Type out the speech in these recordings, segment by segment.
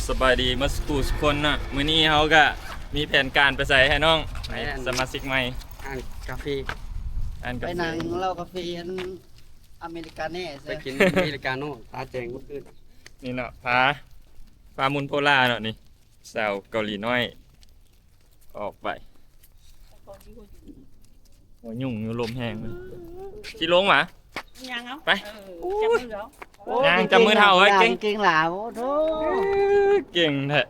ສະບາຍດີໝົດສູ່ຄົນເນາະ. ມື້ນີ້ເຮົາກະມີແຜນການໄປໃສໃຫ້ນ້ອງ? ໄປອັນ ສະມາຊິກໃໝ່ ຮ້ານກາເຟ ຮ້ານກາເຟ ໄປນັ່ງເຫຼົ້າກາເຟອັນອາເມລິກາແນ່ ໄປກິນອາເມລິກາໂນ່ ຕາແຈງເມື່ອຄືນ. ນີ້ເນາະ ພາ ພາມຸນໂພລາເນາະ ນີ້ ສາວເກົາຫຼີນ້ອຍ ອອກໄປ. ໂອ້ຍ ຍຸງຢູ່ ລົມແຮງເລີຍ. ຊິລົງຫວາ? ຍ່າງເອົາ ໄປ ເອີ ຈັບມືເອົາ. ຍ່າງຈັບມືເຖົ້າເອີຍ ເກັ່ງ ເກັ່ງຫຼາຍ. ໂອ້ໂທ ເກັ່ງແທ້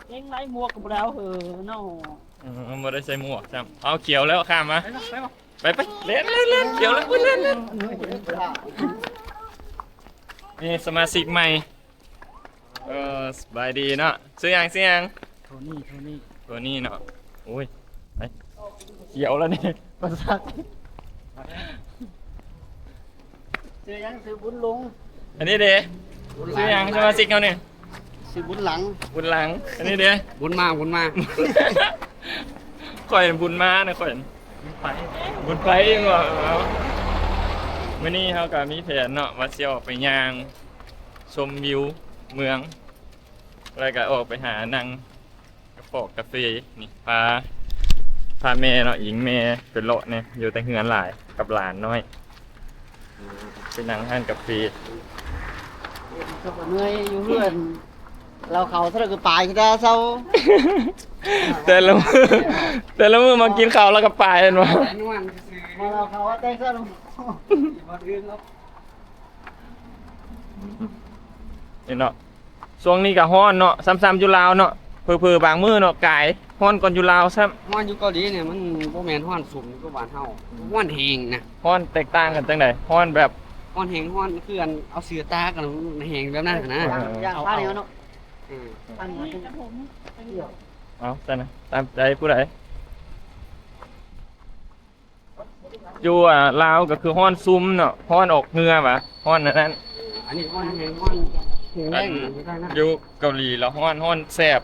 ເກັ່ງໄຫຼໝວກກໍບໍ່ໄດ້ເອົາເຫີເນາະ. ເອີ ບໍ່ໄດ້ໃສ່ໝວກຊ້ຳ. ເອົາຂຽວແລ້ວຂ້າມມາ ໄປ ໄປ ໄປ ໄປ ໄປ ເຫຼັ້ນ ເຫຼັ້ນ ເຫຼັ້ນ ຂຽວແລ້ວ ເຫຼັ້ນ ເຫຼັ້ນ. ນີ້ສະມາຊິກໃໝ່. ເອີ ສະບາຍດີເນາະ. ຊື່ຫຍັງ? ຊື່ຫຍັງ? ໂທນີ້ ໂທນີ້ ໂທນີ້ເນາະ. ໂອ້ຍ ໄປ ຂຽວແລ້ວນີ້ ປະສາດ. ຊື່ຫຍັງ? ຊື່ບຸນຫຼົງ. ອັນນີ້ເດ? ບຸນຫຼັງ. ຊື່ຫຍັງ? ສະມາຊິກເຮົານີ້ ຊື່ບຸນຫຼັງ. ບຸນຫຼັງ. ອັນນີ້ເດ? ບຸນມາ ບຸນມາ. ຂ້ອຍບຸນມານະ ຂ້ອຍ ບຸນໄປ ບຸນໄປເອງວ່າ. ເອົາ ມື້ນີ້ເຮົາກະມີແຜນເນາະ ວ່າຊິອອກໄປຍ່າງ ຊົມວິວເມືອງ ແລ້ວກະອອກໄປຫານັ່ງກາຟອກກາເຟ. ນີ້ ພາ ພາແມ່ເນາະ ອີງແມ່ໄປເລາະແດ່ ຢູ່ແຕ່ເຮືອນຫຼາຍກັບຫຼານນ້ອຍ ໄປນັ່ງຮ້ານກາເຟ. ເຂົາກໍເມື່ອຍຢູ່ເຮືອນ ລາວເຂົ້າເທົ່າໃດກໍປາຍຄືດາເຊົາ. ແຕ່ລະມື້ ແຕ່ລະມື້ມາກິນເຂົ້າລາວກໍປາຍແມ່ນບໍ່? ມາລາວເຂົ້າແຕ່ເຊົ້າ ບໍ່ອື່ນເນາະ. ນີ້ເນາະ ຊ່ວງນີ້ກໍຮ້ອນເນາະ ຊ້ຳໆຢູ່ລາວເນາະ. ເຜີໆບາງມື້ເນາະ ກາຍຮ້ອນກ່ອນຢູ່ລາວຊ້ຳ. ຮ້ອນຢູ່ເກົາຫຼີນີ້ມັນບໍ່ແມ່ນຮ້ອນຊຸ່ມຄືບ້ານເຮົາ ຮ້ອນແຮງນະ. ຮ້ອນແຕກຕ່າງກັນຈັ່ງໃດ? ຮ້ອນແບບ ຮ້ອນແຮງ ຮ້ອນຄືອັນເອົາເສື້ອຕາກກັນ ແຮງແບບນັ້ນນະ. ເອີ ຢ່າງ ເອົາ ເອົາ ເອົາເນາະ ເອີ ອັນນີ້ ເອົາຊັ້ນນະ ຕາມໃຈຜູ້ໃດ. ຢູ່ ອ່າ ລາວກໍຄືຮ້ອນຊຸ່ມເນາະ ຮ້ອນອອກເຫື່ອຫວາ ຮ້ອນອັນນັ້ນ. ອັນນີ້ຮ້ອນແຮງ ຮ້ອນແຮງແຮງ. ຢູ່ເກົາຫຼີລະຮ້ອນ ຮ້ອນແສບ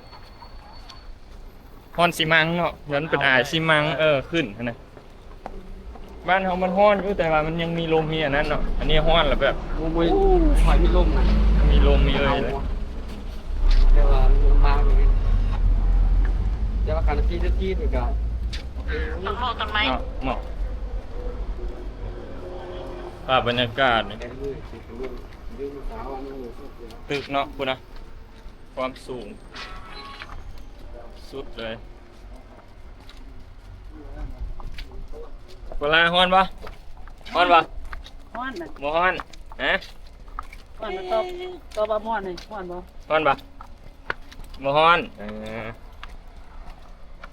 ຮ້ອນຊີມັງເນາະ ມັນເປັນອາຍຊີມັງ ເອີ ຂຶ້ນຫັ້ນນະ. ບ້ານເຮົາມັນຮ້ອນຢູ່ ແຕ່ວ່າມັນຍັງມີລົມມີອັນນັ້ນເນາະ. ອັນນີ້ຮ້ອນລະແບບ ໂອ້ຍ ບໍ່ຄ່ອຍມີລົມນະ ມີລົມມີເອີຍ. ແຕ່ວ່າລົມມາເລີຍ ແຕ່ວ່າຄັນທີ່ທີ່ນີ້ກໍ ເນາະ ເໝາະ ພາບບັນຍາກາດນີ້ ຕຶກເນາະ ພຸ້ນນະ ຄວາມສູງສຸດເລີຍ. ໂຄລາ ຮ້ອນບໍ່? ຮ້ອນບໍ່? ຮ້ອນນະ ບໍ່ຮ້ອນ. ຮະ? ຮ້ອນນະ ຕອບ ຕອບວ່າຮ້ອນນີ້ ຮ້ອນບໍ່? ຮ້ອນບໍ່? ບໍ່ຮ້ອນ. ເອີ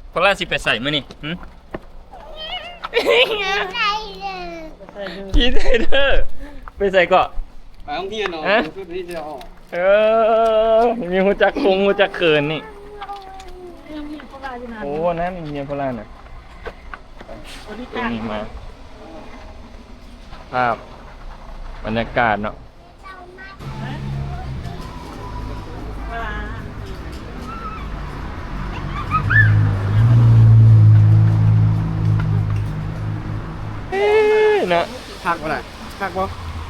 ໂຄລາຊິໄປໃສມື້ນີ້? ຫຶ? ຂີ່ໄທເດີ ໄປໃສເກາະ? ໄປໂຮງຮຽນເນາະ. ຮະ? ຊຸດນີ້ຈະອອກ. ເອີ ມີຮູ້ຈັກຄົງຮູ້ຈັກເຂີນນີ້. ໂອ້ ນັ້ນຮຽນໂຄລານນະ. ຕົວນີ້ມາ ພາບບັນຍາກາດເນາະ. ເນາະ ຄັກບໍ່ລະ? ຄັກບໍ່?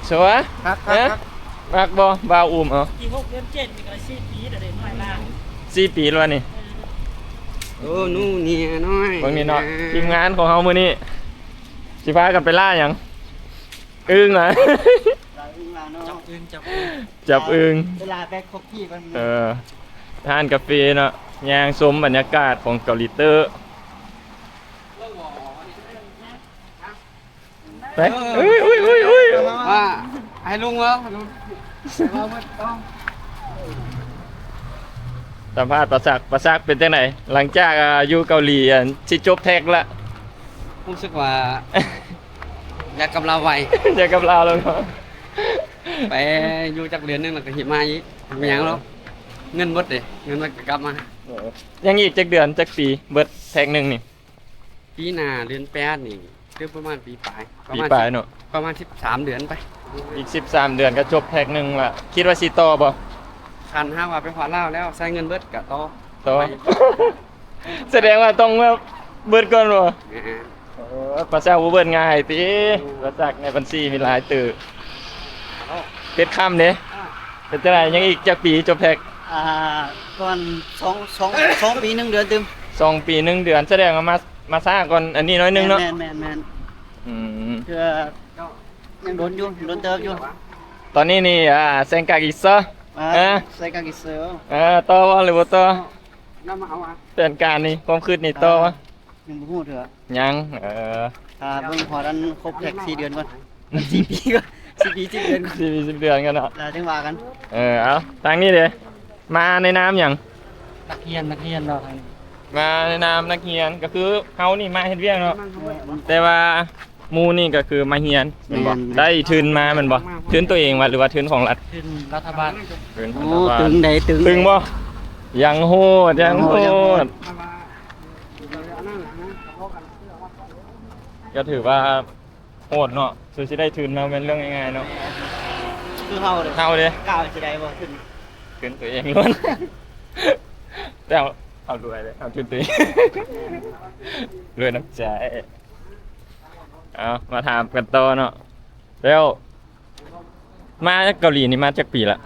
ສວຍ ຄັກ ຄັກ ຄັກ. ມັກບໍ່? ບ່າວອຸ້ມເອົາ. ປີຫົກເດືອນເຈັດນີ້ກໍສີ່ປີແລ້ວເດ້ ນ້ອຍຫຼາຍ ສີ່ປີແລ້ວນີ້. ໂອ້ ໜູເນຍນ້ອຍ ເບິ່ງນີ້ເນາະ ທີມງານຂອງເຮົາມື້ນີ້ ຊິພາກັນໄປລ່າຫຍັງ? ອຶ່ງຫວາ? ຈັບອຶ່ງ ຈັບອຶ່ງ ຈັບອຶ່ງ. ເວລາແບກຄົບທີ່ມັນ ເອີ ຮ້ານກາເຟເນາະ ຍ່າງຊົມບັນຍາກາດຂອງເກົາຫຼີເຕີ. ໄປ ເອີ ເອີ ເອີ ເອີ ເອີ ເອີ ວ່າໃຫ້ລຸງເວົ້າ ໃຫ້ລຸງເວົ້າໝົດ. ເອົາ ສຳພາດປາສັກ ປາສັກເປັນຈັ່ງໃດ ຫຼັງຈາກ ອ່າ ຢູ່ເກົາຫຼີ ອັນ ຊິຈົບແທັກລະ? ຮູ້ສຶກວ່າ ຢາກກັບລາວໄວ ຢາກກັບລາວແລ້ວເນາະ. ໄປຢູ່ຈັກເດືອນໜຶ່ງແລ້ວກໍຊິມາອີກ ບໍ່ມີຫຍັງດອກ ເງິນໝົດເດ້ ເງິນມັນກໍກັບມາ. ເອີ ຍັງອີກຈັກເດືອນ ຈັກປີ ເບິດແທັກໜຶ່ງນີ້? ປີໜ້າເດືອນແປດນີ້ ຄືປະມານປີປາຍ ປີປາຍເນາະ ປະມານສິບສາມເດືອນໄປ. ອີກສິບສາມເດືອນກໍຈົບແທັກໜຶ່ງລະ ຄິດວ່າຊິຕໍ່ບໍ່? ຄັນຫາກວ່າໄປຮອດລາວແລ້ວໃຊ້ເງິນເບິດກໍຕໍ່ ຕໍ່. ສະແດງວ່າຕ້ອງແບບເບິດກ່ອນບໍ່? ແມ່ນ. ໂອ້ ປາສັກບໍ່ເບິດງ່າຍຕິ ປາສັກໃນບັນຊີມີຫຼາຍຕື່. ເປັດຄຳເດ້ ເປັນຈັ່ງໃດ ຍັງອີກຈັກປີຈົບແທັກ? ອ່າ ປະມານສອງ ສອງ ສອງປີໜຶ່ງເດືອນຕື່ມ. ສອງປີໜຶ່ງເດືອນ ສະແດງວ່າມາ ມາຊ້າກ່ອນອັນນີ້ໜ້ອຍໜຶ່ງເນາະ. ແມ່ນໆໆ ອືມ ເທື່ອຍັງດົນຢູ່ ດົນເຕີບຢູ່. ຕອນນີ້ນີ້ ອ່າ ແຊງກາກິເຊ ອ່າ ແຊງກາກິເຊ ອ່າ ຕໍ່ບໍ່ ຫຼືບໍ່ຕໍ່? ແຜນການນີ້ ຄວາມຄິດນີ້ຕໍ່ບໍ່? ຍັງບໍ່ຮູ້ເທື່ອ. ຍັງ ເອີ ຖ້າເບິ່ງຮອດອັນຄົບແທັກສີ່ເດືອນກ່ອນ ສີ່ປີກ່ອນ ສີ່ປີສິບເດືອນກ່ອນ ສີ່ປີສິບເດືອນກ່ອນເນາະ ແລ້ວຈຶ່ງວ່າກັນ. ເອີ ເອົາ ທາງນີ້ເດ ມາໃນນາມຫຍັງ? ນັກຮຽນ ນັກຮຽນເນາະ ທາງນີ້ ມາໃນນາມນັກຮຽນ ກໍຄືເຮົານີ້ມາເຮັດວຽກເນາະ ແຕ່ວ່າ ໝູ່ນີ້ກໍຄືມາຮຽນແມ່ນບໍ່? ແມ່ນ ໄດ້ທຶນມາແມ່ນບໍ່? ທຶນຕົວເອງວະ ຫຼືວ່າທຶນຂອງລັດ? ທຶນລັດຖະບານ. ທຶນ ໂອ້ ຕຶງໃດ ຕຶງ ຕຶງບໍ່? ຍັງໂຫດ ຍັງໂຫດ ຍັງໂຫດ ກໍຖືວ່າໂຫດເນາະ ສູ່ຊິໄດ້ທຶນມາແມ່ນເລື່ອງງ່າຍໆເນາະ. ຄືເຮົາເດ ເຮົາເດ ກ້າຊິໄດ້ບໍ່ທຶນ? ທຶນຕົວເອງລ້ວນ ແຕ່ເຮົາລວຍເດ້ ເຮົາທຶນຕົວເອງ ລວຍນ້ຳໃຈ. ເອົາ ມາຖາມກັນຕໍ່ເນາະ ແລ້ວມາເກົາຫຼີນີ້ມາຈັກປີລະ?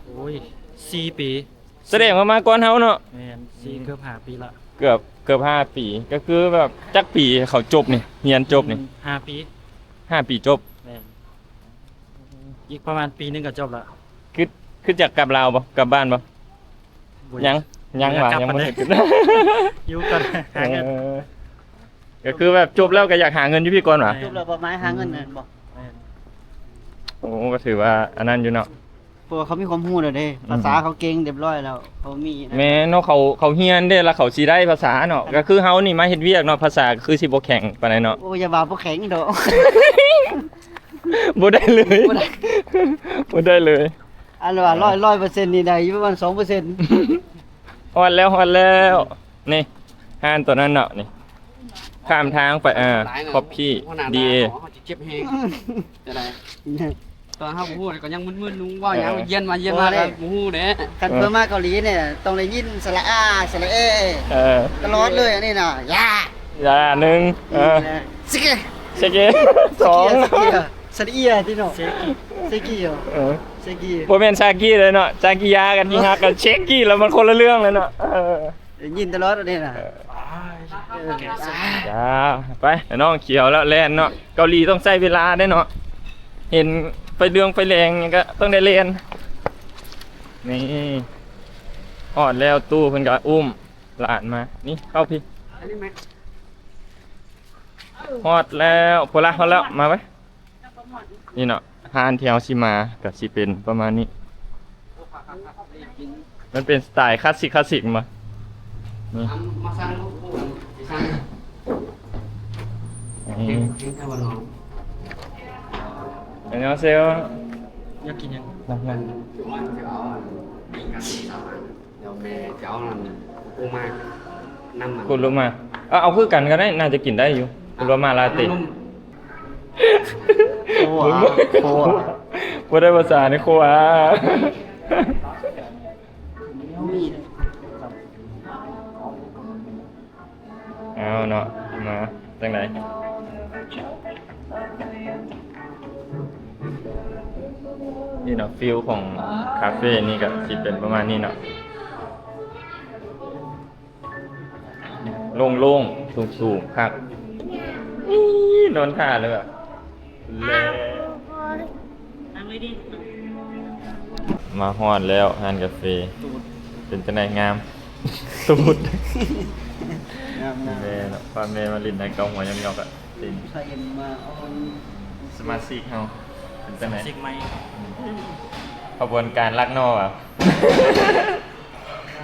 ໂອ້ຍ ສີ່ປີ. ສະແດງວ່າມາກ່ອນເຮົາເນາະ. ແມ່ນ ສີ່ ອືມ ເກືອບຫ້າປີລະ ເກືອບ ເກືອບຫ້າປີ. ກໍຄືແບບຈັກປີເຂົາຈົບນີ້ ຮຽນຈົບນີ້? ອືມ ຫ້າປີ ຫ້າປີຈົບ. ແມ່ນ ອີກປະມານປີໜຶ່ງກໍຈົບລະ. ຄິດ ຄິດຈະກັບລາວບໍ່? ກັບບ້ານບໍ່? ບໍ່ ຍັງ ຍັງວ່າ ບໍ່ຢາກກັບ ຍັງບໍ່ໄດ້ຄິດ ຢູ່ກ່ອນ ຫາເງິນ. ເອີ ກໍຄືແບບຈົບແລ້ວກໍຢາກຫາເງິນຢູ່ພີ້ກ່ອນຫວາ? ແມ່ນ ຈົບແລ້ວບໍ່ມາຫາເງິນແມ່ນບໍ່? ແມ່ນ ໂອ້ ກໍຖືວ່າອັນນັ້ນຢູ່ເນາະ ເພາະວ່າເຂົາມີຄວາມຮູ້ແລ້ວເດ້ ອືມ ພາສາເຂົາເກັ່ງຮຽບຮ້ອຍແລ້ວ ເຂົາມີ ແມ່ນເນາະ ເຂົາ ເຂົາຮຽນເດ້ ແລ້ວເຂົາຊິໄດ້ພາສາເນາະ. ກໍຄືເຮົານີ້ມາເຮັດວຽກເນາະ ພາສາກໍຄືຊິບໍ່ແຂງປານໃດເນາະ. ໂອ້ ຢ່າວ່າບໍ່ແຂງດອກ ບໍ່ໄດ້ເລີຍ ບໍ່ໄດ້ ບໍ່ໄດ້ເລີຍ. ອັນວ່າ ເອີ ຮ້ອຍ ຮ້ອຍເປີເຊັນນີ້ໄດ້ຢູ່ປະມານສອງເປີເຊັນ. ຮອດແລ້ວ ຮອດແລ້ວ ນີ້ ຮ້ານຕົວນັ້ນເນາະ ນີ້ ຂ້າມທາງໄປ ເອີ ຄອບພີ ດີເອ ເຮົາຊິເຈັບແຮງ ຈະໄດ້ ຕອນເຮົາບໍ່ຮູ້ກໍຍັງມຶນໆ ເວົ້າຫຍັງ ເອີ ຢຽນມາຢຽນມາ ບໍ່ໄດ້ ກໍບໍ່ຮູ້ເດ້. ຄັນເພິ່ນມາເກົາຫຼີນີ້ຕ້ອງໄດ້ຍິນສະຫຼະອາ ສະຫຼະເອ ເອີ ຕະຫຼອດເລີຍ ອັນນີ້ນະ ຢາ ຢາໜຶ່ງ ເອີ ຊິເກ ຊິເກ ສອງ ສະເກຍ ສະເກຍ ສະເກຍຕິເນາະ ເຊກິ ເຊກິ ເອີ ເຊກິ ບໍ່ແມ່ນຊາກິເລີຍເນາະ ຊາກິຢາກັນທີ່ຮັກກັນ ເຊກິແລ້ວມັນຄົນລະເລື່ອງເລີຍເນາະ. ເອີ ໄດ້ຍິນຕະຫຼອດອັນນີ້ນະ ເອີ ເອີ ຈ້າ ໄປ ນ້ອງຂຽວແລ້ວແລ່ນເນາະ ເກົາຫຼີຕ້ອງໃຊ້ເວລາເດ້ເນາະ ເຫັນໄຟເຫຼືອງໄຟແດງຫຍັງກໍຕ້ອງໄດ້ແລ່ນ. ນີ້ ຮອດແລ້ວ ຕູ້ເພິ່ນກໍອຸ້ມຫຼານມາ ນີ້ ເຂົ້າພີ້ ຮອດແລ້ວ ພຸ້ນລະ ຮອດແລ້ວ ມາໄວ້. ນີ້ເນາະ ຮ້ານທີ່ເຮົາຊິມາກໍຊິເປັນປະມານນີ້ ມັນເປັນສະໄຕລ໌ຄລາສສິກ ຄລາສສິກແມ່ນບໍ່? ນີ້ ມາສັ່ງລູກ ມາສັ່ງ ນີ້ ເຫັນ ເຫັນແຕ່ວ່ານ້ອງ ອັນຍອງເຊໂຍ ຢາກກິນຫຍັງ? ນັ່ງ ນັ່ງ ດຽວແມ່ຈະເອົານັ້ນ ຄູມານຳ ຄູລົງມາ ເອົາ ເອົາຄືກັນກໍໄດ້ ໜ້າຈະກິນໄດ້ຢູ່ ຄູລົງມາລາເຕ. ໂຄອາ ໂຄອາ ບໍ່ໄດ້ພາສາໃນໂຄອາ. ເອົາເນາະ ມາຈັ່ງໃດ ນີ້ເນາະ ຟີວຂອງຄາເຟນີ້ກໍຊິເປັນປະມານນີ້ເນາະ. ໂລ່ງໆ ສູງໆ ຄັກ ອີ່ ນອນທ່າເລີຍ ແລ້ວ ມາຮອດແລ້ວຮ້ານກາເຟ ຕູດ ເປັນຈັ່ງໃດ ງາມ ຕູດ ງາມໆ ແມ່ເນາະ ພາແມ່ມາຫຼິ້ນໃນເກົາຫົວຍອກໆ ອະ ເປັນ ພາເອັມມາອອນ ສະມາຊິກເຮົາ ເປັນຈັ່ງໃດ ສະມາຊິກໃໝ່ ຂະບວນການລັກໜໍ່ຫວາ?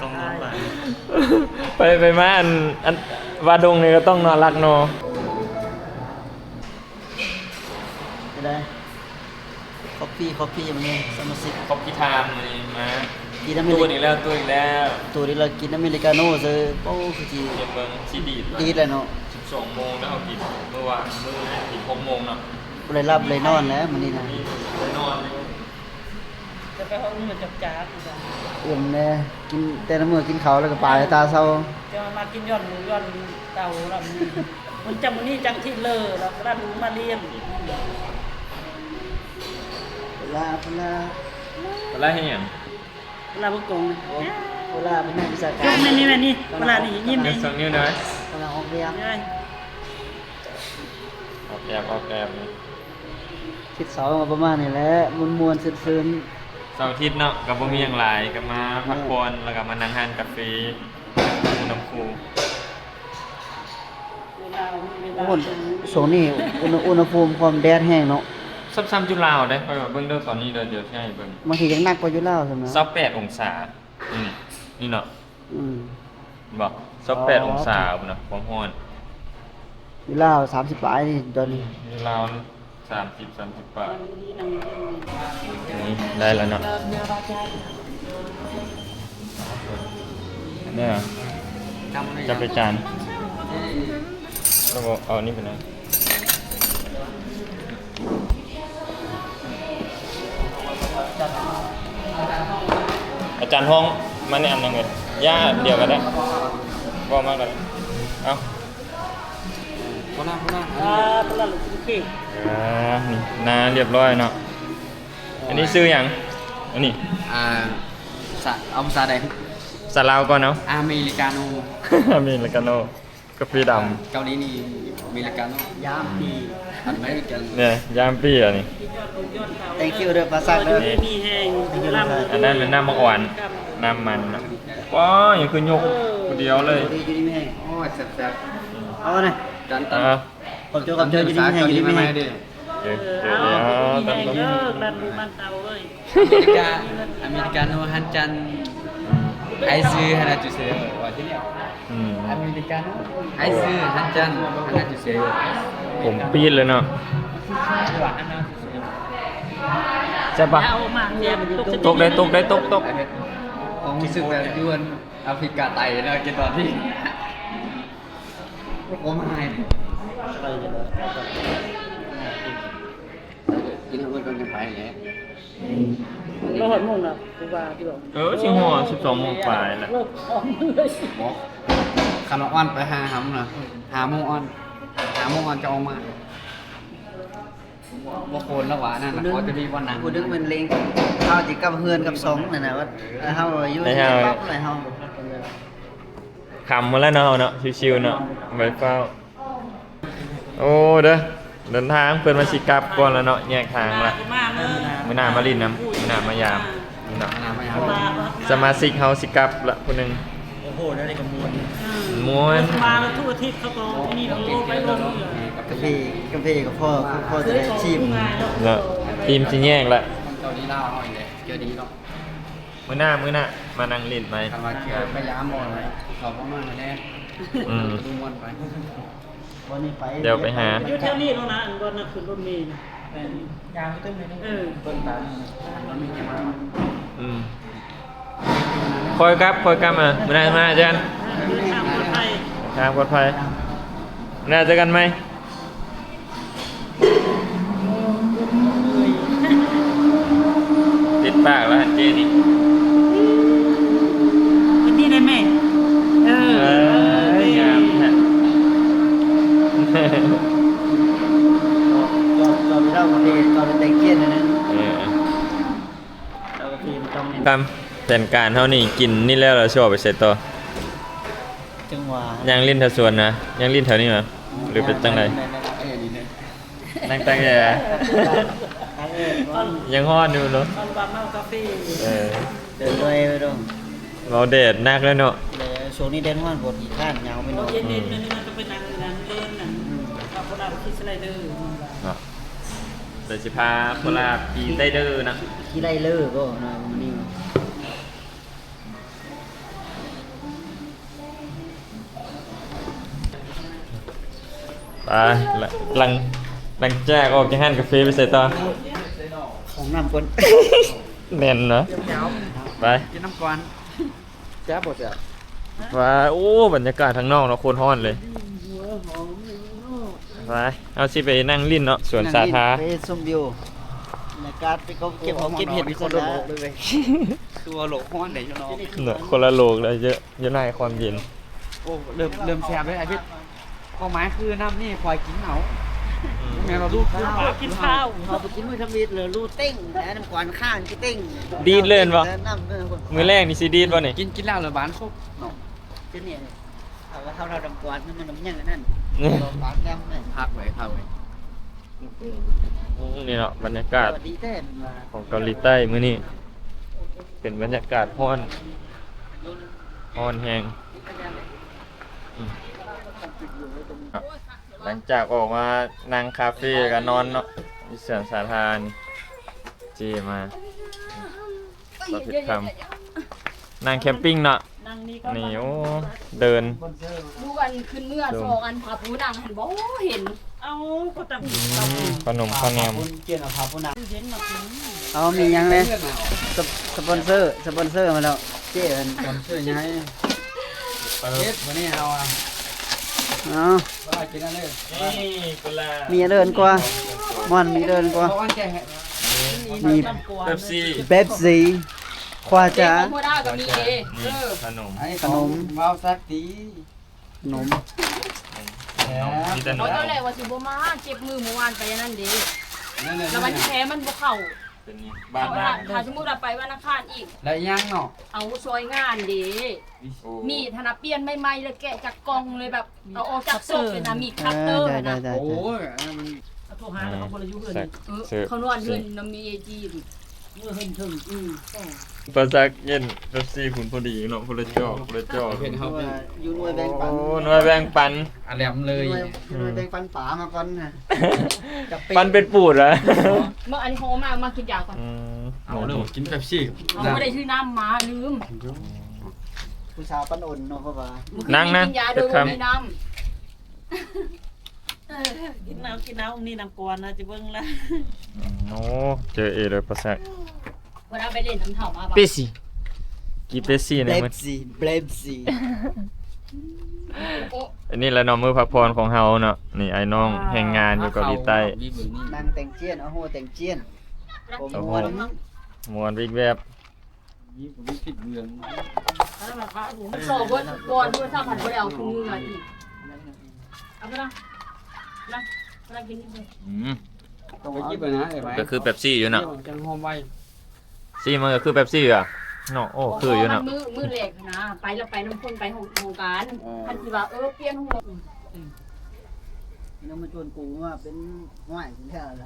ຕ້ອງນອນບ້ານ ໄປ ໄປມາ ອັນ ອັນ ວາດົງນີ້ກໍຕ້ອງນອນລັກນໍ. ເປັນໃດ? ຄອບຟີ ຄອບຟີ ມື້ນີ້ສະມາຊິກ ຄອບຟີທາມ ມື້ນີ້ມາ ກິນນຳ ຕູດອີກແລ້ວ ຕູດອີກແລ້ວ ຕູດອີກແລ້ວ ກິນອາເມລິກາໂນ່ເຊີຍ. ໂອ້ ຄືຊິ ເກັບເບິ່ງ ຊິດີດ ດີດແລ້ວເນາະ. ສິບສອງໂມງແລ້ວເຮົາກິນ ມື້ວານ ມື້ນີ້ກິນຫົກໂມງເນາະ. ບໍ່ໄດ້ຫຼັບບໍ່ໄດ້ນອນແລ້ວມື້ນີ້ນະ ບໍ່ໄດ້ນອນເລີຍ. ຈະໄປຫ້ອງມື້ຈັກໆ ອືມ ແນ່ ກິນແຕ່ລະມື້ກິນເຂົ້າແລ້ວກໍປາຍຕາເຊົາ ຈະມາກິນຍ້ອນລູກຍ້ອນເຕົ້າລະ ມັນຈັ່ງມື້ນີ້ຈັ່ງທີ່ເລີລະ ລະລູກມາລ້ຽງ ເວລາ ເວລາ ເວລາເຮັດຫຍັງ? ເວລາເບິ່ງກ້ອງນະ ເວລາເປັນນັກວິຊາການ ຍົກແມ່ນນີ້ ແມ່ນນີ້ ເວລານີ້ຍິ້ມນີ້ ສອງນິ້ວເດີ ກຳລັງອອກແບບ ເອີຍ ອອກແບບ ອອກແບບນີ້ ທິດເສົາກໍປະມານນີ້ແຫຼະ ມ່ວນໆຊື່ນໆ ເສົາທິດເນາະ ກໍບໍ່ມີຫຍັງຫຼາຍ ກໍມາພັກຜ່ອນ ແລ້ວກໍມານັ່ງຮ້ານກາເຟ ນຳຄູ. ໂອ້ ຊ່ວງນີ້ອຸນຫະ ອຸນຫະພູມຄວາມແດດແຮງເນາະ ສ່ຳໆຢູ່ລາວເດ້ ຂ້ອຍວ່າເບິ່ງເດີຕອນນີ້ເດີ ດຽວຊິໃຫ້ເບິ່ງ ບາງທີຍັງໜັກກວ່າຢູ່ລາວຊ້ຳນະ ຊາວແປດອົງສາ ນີ້ ນີ້ເນາະ ອືມ ເຫັນບໍ່ ຊາວແປດອົງສາພຸ້ນນະ ຄວາມຮ້ອນ ຢູ່ລາວສາມສິບປາຍນີ້ຕອນນີ້ ຢູ່ລາວ ສາມສິບ ສາມສິບປາຍ ນີ້ໄດ້ແລ້ວເນາະ ເດີ ຈັບໄປຈານ ແລ້ວກໍເອົານີ້ໄປນຳ ອາຈານ ຫ້ອງມານີ້ອັນໜຶ່ງເລີຍ ຢ່າອັນດຽວກໍໄດ້ ເວົ້າມາກໍໄດ້ ເອົາ. ບໍ່ນາ ບໍ່ນາ ອ່າ ໂອເຄ ອ່າ ນີ້ ໜ້າລຽບຮ້ອຍເນາະ ອັນນີ້ຊື່ຫຍັງ ອັນນີ້ ອ່າ ສະ ເອົາພາສາໃດ ພາສາລາວກ່ອນເອົາ ອາເມລິກາໂນ ອາເມລິກາໂນ ກາເຟດຳ ເກົາຫຼີນີ້ ອາເມລິກາໂນ ຢາມປີ ອາເມລິກັນ ນີ້ ຢາມປີອັນນີ້ Thank you ເດີ ປາສັກເດີ ຢູ່ດີມີແຮງ ອັນນັ້ນແມ່ນນ້ຳໝາກອ່ອນ ນ້ຳມັນນະ ວ້າວ ຍັງຄືຍົກຜູ້ດຽວເລີຍ ຢູ່ດີມີແຮງ ໂອ້ຍ ແຊບໆ ເອົານະ ຈັນ ເອົາ ຂອບໃຈ ຂອບໃຈ ຢູ່ດີມີແຮງ ຢູ່ດີມີແຮງ ເອີ ເອີ ເອີ ເອົາ ຢູ່ດີມີແຮງເດີ ລັດລູກມັນເຕົາເອີຍ ອາເມລິກາ ອາເມລິກາໂນ ຮັນຈັນ ອືມ ໄອຊື ຮານາຈູເຊ ວ່າທີ່ນີ້ ອືມ ອາເມລິກາໂນ ໄອຊື ຮັນຈັນ ຮານາຈູເຊ ຜົມປີດເລີຍເນາະ ແຊບປະ ຕົກເດ້ ຕົກເດ້ ຕົກ ຕົກ ຄວາມຮູ້ສຶກແບບຢູ່ອາຟຣິກາໃຕ້ເນາະ ກິນຕອນທີ່ ໂອ້ ມາໃຫ້ ກິນເອົາເບິດກ່ອນຈັ່ງໄປແຫຼະ ລາວຮອດໂມງນະ ຄືວ່າ ເອີ ຊິຮອດສິບສອງໂມງປາຍແລ້ວ ບໍ່ ຄັນວ່າອ່ອນໄປຫາຫຳນະ ຫ້າໂມງອ່ອນ ຫ້າໂມງອ່ອນຈະອອກມາ ບໍ່ ບໍ່ໂຄນລະຫວານັ້ນນະ ພໍຈະມີບ່ອນນັ່ງ ຜູ້ໜຶ່ງແມ່ນເລັງ ເຮົາຊິກັບເຮືອນກັບຊ່ອງນັ້ນນະ ວ່າເຮົາຢູ່ ໃຫ້ເຮົາ ຊິປັບໃຫ້ເຮົາ ຄ່ຳໝົດແລ້ວເນາະ ເຮົາເນາະ ຊິວໆເນາະ ບໍ່ໄດ້ຟ້າວ ໂອ້ ເດີ ເດີນທາງ ເພິ່ນວ່າຊິກັບກ່ອນແລ້ວເນາະ ແຍກທາງລະ ມື້ໜ້າມາຫຼິ້ນນຳ ມື້ໜ້າມາຢາມເນາະ ສະມາຊິກເຮົາຊິກັບລະຜູ້ໜຶ່ງ ໂອ້ໂຫ ແນວນີ້ກໍມ່ວນ ມ່ວນ ມາທຸກອາທິດເຂົາກໍນີ້ ໂອ້ ໄປລົງເຮືອ ກາເຟ ກາເຟກໍພໍ ພໍຈະໄດ້ຊີມເນາະ ອີ່ມຊິແຍກລະ ເກົາຫຼີລາວເຮົານີ້ແຫຼະ ເຈີດີເນາະ ມື້ໜ້າ ມື້ໜ້າມານັ່ງຫຼິ້ນໃໝ່ ຄັນວ່າເທື່ອໄປຢາມບໍ່ ເຂົາບໍ່ມາແດ່ ອືມ ບໍ່ມ່ວນໄປ ບໍ່ນີ້ໄປ ດຽວໄປຫາ ຢູ່ແຖວນີ້ໂລດນະ ອັນບ່ອນນັ້ນຂຶ້ນລົດເມນະ ແມ່ນ ຍ່າງໄປເຖິງເລີຍ ເອີ ເບິ່ງຕາມ ມັນມີແຕ່ມາ ອືມ ຄ່ອຍກັບ ຄ່ອຍກັບມາ ມື້ໜ້າມາເຈີກັນ ເດີນທາງປອດໄພ ທາງປອດໄພ ມື້ໜ້າເຈີກັນໃໝ່. ຕິດປາກແລ້ວຫັ້ນເຈ້ນີ້ ເຮັດດີໄດ້ແມ່ ເອີ ເອີຍ ງາມແທ້ ຕອນແຕ່ງກຽນນະ ເອີ ຕາມແຜນການເຮົານີ້ ກິນນີ້ແລ້ວ ແລ້ວຊິອອກໄປໃສຕໍ່? ຈັ່ງຫວະ ຍ່າງຫຼິ້ນແຖວສວນນະ ຍ່າງຫຼິ້ນແຖວນີ້ຫວະ ຫຼືເປັນຈັ່ງໃດ? ນັ່ງຕາກແອ ຍັງຮ້ອນຢູ່ເນາະ ເອີ ເດີນໄວໄປດອງ ເວົ້າແດດໜັກແລ້ວເນາະ ແລະ ຊ່ວງນີ້ແດດຮ້ອນ ບໍ່ຂີ້ຄ້ານຍາວໄປເນາະ ເຢັນໆ ອືມ ແມ່ນມັນກໍໄປນັ່ງຢູ່ນັ້ນ ເລີນນັ້ນ ອືມ ວ່າພວກເຮົາຂີ່ສະໄລເດີເນາະ ແຕ່ຊິພາໂຄລາຂີ່ໄລເດີນະ ຂີ່ໄລເດີບໍ່ນະ ມື້ນີ້ ໄປ ຫຼັງ ຫຼັງຈາກອອກຈາກຮ້ານກາເຟໄປໃສຕໍ່? ເຂົ້າຫ້ອງນ້ຳກ່ອນ ແມ່ນເນາະ ໄປ ກິນນ້ຳກ່ອນ ແຊບບໍ່ແຊບ? ໄປ ໂອ້ ບັນຍາກາດທາງນອກເນາະ ໂຄດຮ້ອນເລີຍ ໄປ ເຮົາຊິໄປນັ່ງຫຼິ້ນເນາະ ສວນສາທາ ໄປຊົມວິວ ບັນຍາກາດ ໄປເກັບ ເກັບເຫັດ ຄົນລະໂລກເລີຍ ຄືວ່າໂລກຮ້ອນເດ້ຢູ່ນອກ ເນາະ ຄົນລະໂລກເລີຍ ຢູ່ໃນຄວາມເຢັນ ໂອ້ ເລີ່ມ ເລີ່ມແຊບເລີຍອ້າຍພິດ ຄວາມໝາຍຄືນ້ຳນີ້ຂ້ອຍກິນເອົາ ແມ່ນວ່າລູກ ກິນເຂົ້າ ເຂົ້າໄປກິນມື້ທຳອິດເລີຍ ລູກເຕັງ ແລ້ວນ້ຳກວນຂ້າງຊິເຕັງ ດີດເລີຍແມ່ນບໍ່? ແລ້ວນ້ຳເລີຍ ມື້ແລງນີ້ຊິດີດບໍ່ນີ້? ກິນ ກິນແລ້ວລະບານຄົບເນາະ ເປັນນີ້ ເອົາ ເອົານ້ຳກວນ ມັນ ມັນຍັງອັນນັ້ນ ບານແລ້ວ ພັກໄວ້ ພັກໄວ້. ອືມ ນີ້ເນາະ ບັນຍາກາດຂອງເກົາຫຼີໃຕ້ມື້ນີ້ ເປັນບັນຍາກາດຮ້ອນ ຮ້ອນແຮງ. ອືມ ຫຼັງຈາກອອກມານັ່ງຄາເຟກະນອນເນາະ ຢູ່ສວນສາທານ ເຈ້ມາ ສາວເພັດຄຳ ນັ່ງແຄມປິງເນາະ ນັ່ງນີ້ກໍ ນີ້ ໂອ້ ເດີນ ຢູ່ອັນຂຶ້ນເມືອສອງອັນ ພາຜູ້ນັ່ງຫັ້ນບໍ່ເຫັນ ເອົາ ກໍຕຳ ອືມ ຂະໜົມຂະແໜມ ເຢັນມາກິນ ເອົາ ມີຫຍັງແດ່? ສະ ສະປອນເຊີ ສະປອນເຊີມາແລ້ວ ເຈ້ ສະປອນເຊີໃຫຍ່ ເຮັດມື້ນີ້ເຮົາ ເອົາ ກິນອັນນີ້ ມີອັນເດີນກວ່າ ມ່ອນ ມີເດີນກວ່າ ມີເປັບຊີ ເປັບຊີ ຄວາຈາ ເປັບຊີ ຂະໜົມ ຂະໜົມ ວ້າວສັກຕີ ຂະໜົມ ມີແຕ່ໜົມ ເຈົ້າແຫຼະວ່າຊິບໍ່ມາ ເຈັບມືມື້ວານໄປອັນນັ້ນເດ້ ລະວັນແທ້ມັນບໍ່ເຂົ້າ ເປັນຫຍັງ? ບາດ ຖ້າສົມມຸດວ່າໄປວັນອັງຄານອີກ ແລ້ວຫຍັງເນາະ? ເອົາ ຊ່ອຍງານເດ້ ໂອ້ ມີດຫັ້ນນະ ປ່ຽນໃໝ່ໆ ແລ້ວແກະຈາກກ່ອງເລີຍ ແບບເອົາອອກຈາກສົບເລີຍນະ ມີດຄັດເຕີຫັ້ນນະ ໂອ້ຍ ໂທຫາແລ້ວ ເຂົາບໍ່ໄດ້ຢູ່ເຮືອນນີ້ ເອີ ເຂົານອນເຮືອນນຳເມຍຈີນ ເມື່ອເຮືອນເທິງ ອືມ ປາສັກເຢັນເປັບຊີພຸ້ນພໍດີເນາະ ຜູ້ລະຈອກ ຜູ້ລະຈອກ ເຫັນເຮົາຢູ່ໜ່ວຍແບ່ງປັນ ໂອ້ ໜ່ວຍແບ່ງປັນ ອາແຫຼມເລີຍ ໜ່ວຍ ໜ່ວຍແບ່ງປັນປາມາກ່ອນນະ ປັນເປັນປູດລະ ເມື່ອອັນນີ້ເຂົາເອົາມາ ມາກິນຢາກ່ອນ ອືມ ເອົາເລີຍ ກິນເປັບຊີ ເຮົາບໍ່ໄດ້ຖືນ້ຳມາ ລືມ ຜູ້ສາວປັນອົນເນາະ ເພາະວ່າ ນັ່ງ ນັ່ງ ກິນຢາໂດຍບໍ່ມີນ້ຳ ເອີ ກິນເອົາ ກິນເອົາ ນີ້ນ້ຳກວນນະ ຈະເບິ່ງລະ ອືມ ໂອ້ ເຈີເອເລີຍປາສັກ ບໍ່ໄດ້ໄປຫຼິ້ນນຳເຖົ້າມາບໍ່? ເປັບຊີ ກິນເປັບຊີໃນມື້ ເປັບຊີ ເປັບຊີ ອັນນີ້ລະເນາະ ມື້ພັກຜ່ອນຂອງເຮົາເນາະ ນີ້ອ້າຍນ້ອງແຮງງານຢູ່ເກົາຫຼີໃຕ້ ນັ່ງແຕ່ງຈຽນ ໂອ້ໂຫ ແຕ່ງຈຽນ ໂອ້ໂຫ ມ່ວນ ມ່ວນວິບແວບ ມີຜູ້ມີສິດເມືອງ ສອງຄົນ ກ່ອນໂທລະສັບຫັ້ນບໍ່ໄດ້ເອົາຄືມືມາອີກ ເອົາໄປນະ ນະ ນະກິນ ອືມ ຕ້ອງໄປຈິບນະ ເອີ ກໍຄືເປັບຊີຢູ່ເນາະ ຈັ່ງຫອມໄວ ຊີມັນກໍຄືເປັບຊີຢູ່ອະເນາະ ໂອ້ ຄືຢູ່ເນາະ ມື້ ມື້ແລກນະ ໄປລະໄປນຳຄົນໄປຫ້ອງ ຫ້ອງການ ເອີ ຄັນຊິວ່າ ເອີ ປ່ຽນຫ້ອງ ອືມ ແລ້ວມາຊວນກູວ່າເປັນຫ້ວຍແທ້ລະ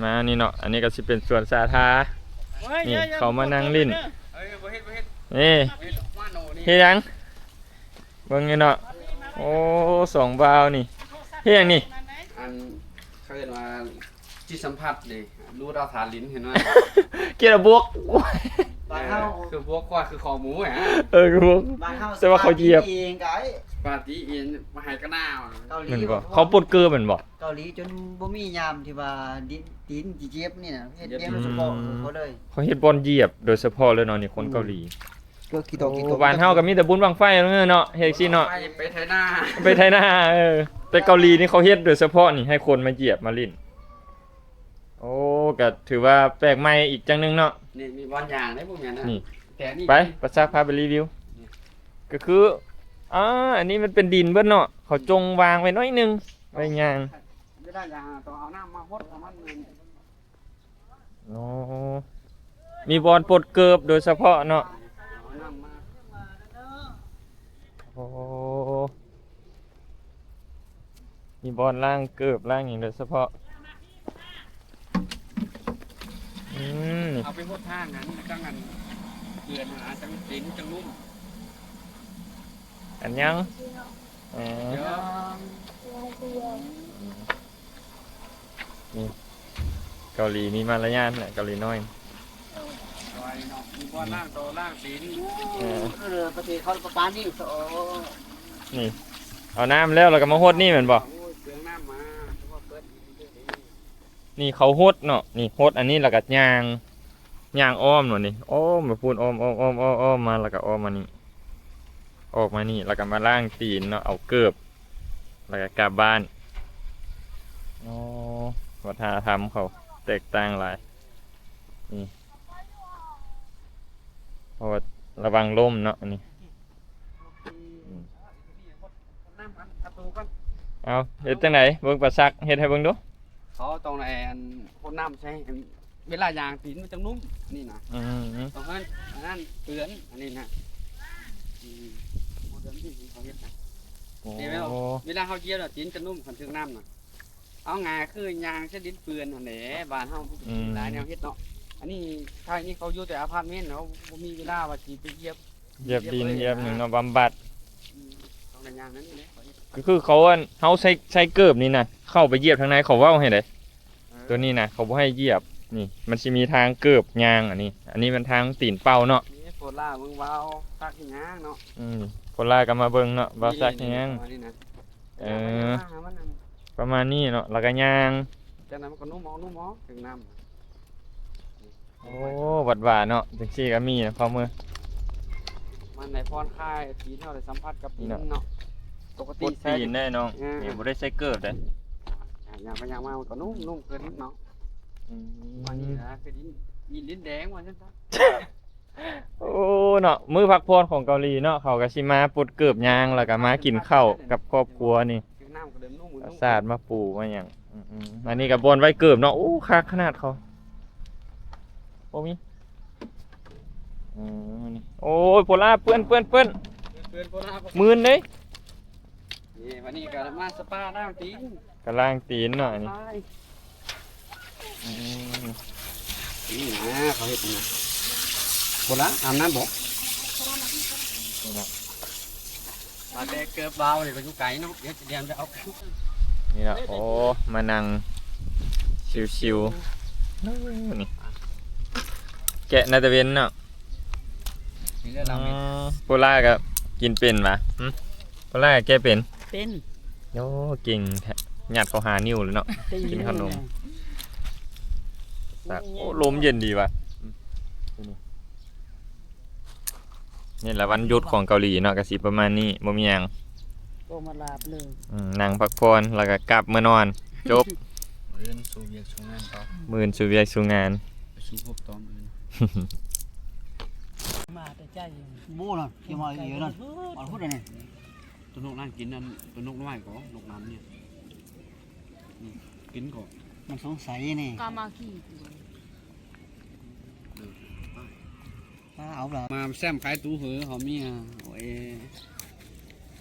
ມານີ້ເນາະ ອັນນີ້ກໍຊິເປັນສວນສາທາ ນີ້ເຂົາມານັ່ງຫຼິ້ນ ເອີ ບໍ່ເຮັດ ບໍ່ເຮັດ ນີ້ ເຮັດຫຍັງ ເບິ່ງຢູ່ເນາະ ໂອ້ ສອງບ່າວນີ້ ເຮັດຫຍັງນີ້ ອັນ ເຂົາເອີ້ນວ່າ ຈິດສຳຜັດເດ້ ຮູດເອົາທານລິ້ນ ເຫັນບໍ່ ກຽດບວກ ບ້ານເຮົາ ເອີ ຄືບວກຄວາຍ ຄືຄໍໝູຫັ້ນ ເອີ ຄືບວກ ບ້ານເຮົາ ແຕ່ວ່າເຂົາຢຽບ ປາຕີເອງກໍໄດ້ ປາຕີເອງ ມາໃຫ້ກະໜາວ ເກົາຫຼີ ແມ່ນບໍ່ ເຂົາປົດເກີບແມ່ນບໍ່ ເກົາຫຼີຈົນບໍ່ມີຍາມທີ່ວ່າດິນ ຕີນຊິເຈັບນີ້ນະ ເຮັດແບບສະເພາະຂອງເຂົາເລີຍ ເຂົາເຮັດບ່ອນຢຽບໂດຍສະເພາະເລີຍເນາະ ນີ້ຄົນເກົາຫຼີ ອືມ ໂອ້ ບ້ານເຮົາກໍມີແຕ່ບຸນບັ້ງໄຟເນາະ ເຮັດຈັ່ງຊີ້ເນາະ ໄປ ໄປໄຖນາ ໄປໄຖນາ ເອີ ແຕ່ເກົາຫຼີນີ້ເຂົາເຮັດໂດຍສະເພາະນີ້ ໃຫ້ຄົນມາຢຽບມາຫຼິ້ນ ໂອ້ ກໍຖືວ່າແປກໃໝ່ອີກຢ່າງໜຶ່ງເນາະ ນີ້ມີບ່ອນຍ່າງເດ້ ບໍ່ແມ່ນນະ ນີ້ ແຕ່ນີ້ ໄປ ປາສັກພາໄປຣີວິວ ນີ້ ກໍຄື ອ່າ ອັນນີ້ມັນເປັນດິນເບິດເນາະ ເຂົາຈົ່ງວາງໄວ້ໜ້ອຍໜຶ່ງ ໄວ້ຍ່າງ ເວລາຢ່າງຕ້ອງເອົານ້ຳມາຫົດເອົາມັນ ໂອ້ ມີບ່ອນປົດເກີບໂດຍສະເພາະເນາະ ໂອ້ ມີບ່ອນລ້າງເກີບລ້າງຫຍັງໂດຍສະເພາະ ອືມ ເອົາໄປຫົດທາງຫັ້ນ ຈັ່ງອັນ ເຈື່ອນຫັ້ນ ຈັ່ງເປັນ ຈັ່ງນຸ້ມ ອັນຫຍັງ? ເອີ ນີ້ ເກົາຫຼີມີມາລະຍາດແຫຼະ ເກົາຫຼີນ້ອຍ ມີບ່ອນລ້າງໂຕລ້າງຕີນ ເອີ ເອີ ປະເທດເຂົາປະປານີ້ ນີ້ ເອົານ້ຳແລ້ວ ແລ້ວກໍມາຫົດນີ້ແມ່ນບໍ່? ໂອ້ຍ ເປືອງນ້ຳມາ ເພາະວ່າເປີດ ນີ້ເຂົາຫົດເນາະ ນີ້ຫົດອັນນີ້ ແລ້ວກໍຍ່າງ ຍ່າງອ້ອມໂລດນີ້ ອ້ອມໄປພຸ້ນ ອ້ອມ ອ້ອມ ອ້ອມ ອ້ອມ ອ້ອມມາ ແລ້ວກໍອ້ອມມານີ້ ອອກມານີ້ ແລ້ວກໍມາລ້າງຕີນເນາະ ເອົາເກີບ ແລ້ວກໍກັບບ້ານ ໂອ້ ວັດທະນະທຳເຂົາແຕກຕ່າງຫຼາຍ ນີ້ ເພາະວ່າລະວັງລົ້ມເນາະ ອັນນີ້ ອືມ. ເອົາ ເຮັດຈັ່ງໃດ? ເບິ່ງປາສັກ ເຮັດໃຫ້ເບິ່ງດູ. ເຂົາຕ້ອງໄດ້ອັນ ຫົດນ້ຳໃສ່ ເວລາຍ່າງຕີນມັນຈັ່ງນຸ້ມ ອັນນີ້ນະ. ອືມ ຕ້ອງໃຫ້ອັນນັ້ນເປື້ອນ ອັນນີ້ນະ. ອືມ ບໍ່ເດືອນທີ່ເຂົາເຮັດນະ. ໂອ້ ເວລາ ເວລາເຮົາຢຽບແລ້ວ ຕີນຈະນຸ້ມ ຄັນຖືກນ້ຳນະ. ເອົາງ່າຍຄືຍ່າງໃສ່ດິນເປື້ອນຫັ້ນແຫຼະ ບ້ານເຮົາ ອືມ ຫຼາຍແນວເຮັດເນາະ. ອັນນີ້ ໄທນີ້ເຂົາຢູ່ແຕ່ອາພາດເມັນ ເຮົາບໍ່ມີເວລາວ່າຊິໄປຢຽບ ຢຽບດິນ ຢຽບຫຍັງເນາະ ບຳບັດ. ອືມ ຕ້ອງໄດ້ຍ່າງນັ້ນນີ້ແຫຼະ. ກໍຄືເຂົາອັນ ເຮົາໃສ່ ໃສ່ເກີບນີ້ນະ ເຂົ້າໄປຢຽບທາງໃນ ເຂົາເວົ້າໃຫ້ເດ້. ເອີ ໂຕນີ້ນະ ເຂົາບໍ່ໃຫ້ຢຽບ. ນີ້ ມັນຊິມີທາງເກີບຍ່າງ ອັນນີ້ ອັນນີ້ມັນທາງຕີນເປົ່າເນາະ. ນີ້ໂພລາ ມຶງເວົ້າສັກເຮັດຫຍັງເນາະ. ອືມ ໂພລາກໍມາເບິ່ງເນາະ ເວົ້າສັກເຮັດຫຍັງ. ນີ້ນະ ເອີ ປະມານນີ້ເນາະ ແລ້ວກໍຍ່າງ ຈັ່ງນັ້ນມັນກໍນຸ້ມອອກ ນຸ້ມອອກ ເຖິງນ້ຳ. ໂອ້ ວັດວາເນາະ ຈັ່ງຊີ້ກໍມີນະ ພໍ່ເມືອງ. ມັນໄດ້ຜ່ອນຄາຍ ຕີນເຮົາໄດ້ສຳຜັດກັບດິນເນາະ. ປົກກະຕິ ປົກກະຕິ ໃສ່ ຕີນໄດ້ນ້ອງ. ເອີ ນີ້ບໍ່ໄດ້ໃສ່ເກີບເດ້. ຍ່າງໄປຍ່າງມາ ມັນກໍນຸ້ມ ນຸ້ມຂຶ້ນເນາະ. ອືມ ອັນນີ້ນະ ຄືດິນ ດິນແດງວ່າຊັ້ນຊະ. ໂອ້ ເນາະ ມື້ພັກຜ່ອນຂອງເກົາຫຼີເນາະ ເຂົາກໍຊິມາປົດເກີບຍ່າງ ແລ້ວກໍມາກິນເຂົ້າກັບຄອບຄົວນີ້. ປາສາດມາປູມາຫຍັງ. ອືມໆ ອັນນີ້ກໍບ່ອນໄວ້ເກີບເນາະ. ໂອ້ ຄັກຂະໜາດເຂົາ. ໂອ້ ມີ ອືມ ນີ້ ໂອ້ຍ ໂພລາ ເປື້ອນ ເປື້ອນ ເປື້ອນ ເປື້ອນໂພລາ ມື່ນເດ້. ນີ້ ວັນນີ້ກໍມາສະປາລ້າງຕີນ ກໍລ້າງຕີນເນາະ ອັນນີ້. ອືມ ນີ້ນະ ເຂົາເຮັດນະ. ບໍ່ລະ ອາບນ້ຳບໍ່? ນີ້ນະ ວ່າແຕ່ເກີບບ່າວນີ້ກໍຢູ່ໄກເນາະ ດຽວຊິແລ່ນໄປເອົາ. ນີ້ນະ ໂອ້ ມານັ່ງຊິວໆ ນີ້ ແກະນາຕາເວັນເນາະ. ນີ້ເລີຍລາວເມັດ. ອືມ ໂພລາກໍກິນເປັນຫວາ? ຫຶ ໂພລາແກະເປັນ? ເປັນ. ໂອ້ ເກັ່ງແທ້ ຍັດເຂົ້າຫ້ານິ້ວເລີຍເນາະ. ເກັ່ງ ກິນຂະໜົມ. ແມ່ນ. ໂອ້ ລົມເຢັນດີຫວາ. ອືມ ນີ້ລະວັນຢຸດຂອງເກົາຫຼີເນາະ ກໍຊິປະມານນີ້ ບໍ່ມີຫຍັງ. ກໍມາລາບເລີຍ. ອືມ ນັ່ງພັກຜ່ອນ ແລ້ວກໍກັບເມືອນອນ ຈົບ. ມື້ອື່ນສູ້ວຽກສູ້ງານຕໍ່. ມື້ອື່ນສູ້ວຽກສູ້ງານ. ໄປສູ້ຮົບຕໍ່ມື້ອື່ນ. ມາແຕ່ໃຈ. ໂອ້ ນັ້ນ ເກັບມາອີກນັ້ນ ມາພຸດອັນນີ້. ຕົວນົກນັ້ນກິນອັນ ຕົວນົກນ້ອຍກໍນົກນ້ຳນີ້ ອືມ ກິນກໍ ມັນສົງໄສນີ້ ກາມາກີ ເອີ ມາເອົາລະ ມາແຊມຂາຍຕູ້ເຫີເຮົາມີ. ໂອ້ຍ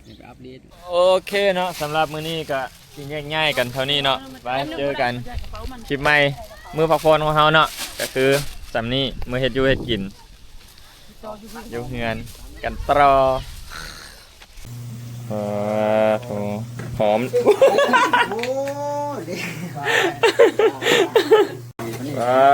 ດຽວໄປອັບເດດ. ໂອເຄເນາະ ສຳລັບມື້ນີ້ກໍຊິແຍກຍ້າຍກັນເທົ່ານີ້ເນາະ. ໄປເຈີກັນຄລິບໃໝ່ ມື້ພັກຜ່ອນຂອງເຮົາເນາະ ກໍຄືສ່ຳນີ້ ມື້ເຮັດຢູ່ເຮັດກິນ ຢູ່ເຮືອນກັນຕໍ່. ເອີ ໂອ້ ຫອມ. ໂອ້ຍ ເອີ.